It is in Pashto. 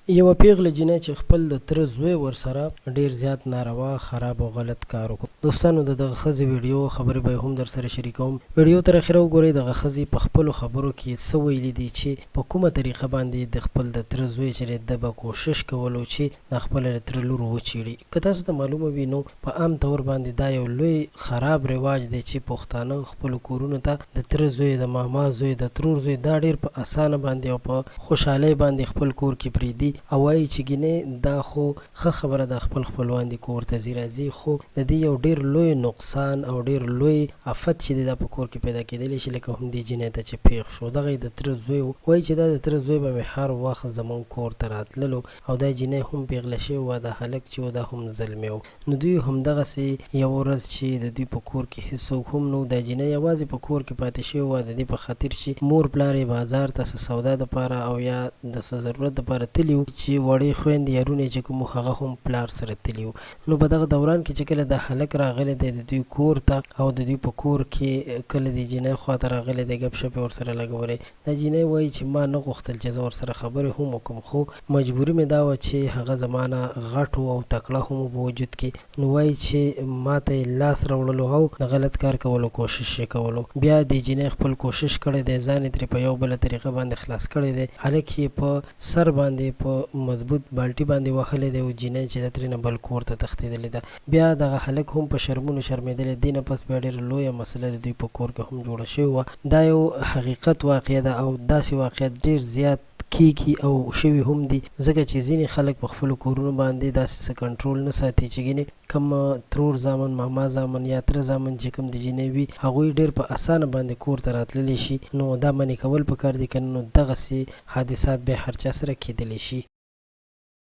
یوه پیغله جینۍ چې خپل د تره زوی ورسره ډیر زیات ناروا، خراب او غلط کار وکړ. دوستانو د دغه ښځې ویډیو او خبرې به هم درسره شریکوم. ویډیو تر اخره وګورئ دغه ښځې په خپلو خبرو کې څه ویلي دي چې په کومه طریقه باندې د خپل د تره زوی چې دی ده به کوشش کولو چې دا خپله د تره لور وچیړي. که تاسو ته معلومه وي نو په عام طور باندې دا یو لوی خراب رواج دی چې پښتانه خپلو کورونو ته د تره زوی، د ماما زوی، د ترور زوی دا ډیر په اسانه باندې او په خوشحالۍ باندې خپل کور کې پرېږدي او وايي چې ګینې دا خو ښه خبره ده خپل خپلوان دي کور ته ځي راځي خو د دې یو ډېر لوی نقصان او ډېر لوی افت چې دی دا په کور کې پیدا کېدلی شي لکه همدې جینۍ ته چې پېښ شو دغه یې د تره زوی و وايي چې دا د تره زوی به مې هر وخت زمونږ کور ته راتللو او دا جینۍ هم پېغله شوې وه دا هلک چې و دا هم زلمی و. نو دوی همدغسې یوه ورځ چې د دوی په کور کې هیڅوک هم نه وو، دا جینۍ یوازې په کور کې پاتې شوې وه، د دې په خاطر چې مور پلار یې بازار ته څه سودا دپاره او یا د څه ضرورت دپاره تللي وو، چې وړې خویندې یا رونې چې کوم وو هغه هم پلار سره تللي وو، نو په دغه دوران کې چې کله دا هلک راغلی دی د دوی کور ته او د دوی په کور کې کله دې جینۍ خواته راغلی دی ګپ شپ یې ورسره لګولی، دا جینۍ وایي چې ما نه غوښتل چې زه ورسره خبرې هم وکړم خو مجبوري مې دا وه چې هغه زما نه غټ و او تکړه هم و په وجود کې نو وایي چې ماته یې لاس راوړلو او د غلط کار کولو کوشش یې کولو. بیا دې جینۍ خپل کوشش کړی دی ځان یې ترې په یو بله طریقه باندې خلاص کړی دی هلک یې په سر باندې په مضبوط بالټي باندې وهلی دی او جینۍ چې ده ترېنه بل کور ته تښتېدلې ده. بیا دغه هلک هم په شرمونو شرمېدلی، دې نه پس بیا ډېره لویه مسله د دوی په کور کې هم جوړه شوې وه. دا یو حقیقت واقعه ده او داسې واقعات ډېر زیات کېږي او شوي هم دي، ځکه چې ځینې خلک په خپلو کورونو باندې داسې څه کنټرول نه ساتي چې ګینې کوم ترور زامن، ماما زامن یا تره زامن چې کوم د جینۍ وي هغوی ډېر په اسانه باندې کور ته راتللی شي، نو دا منع کول پکار دي، کنه نو دغسې حادثات بیا هر چا سره کېدلی شي.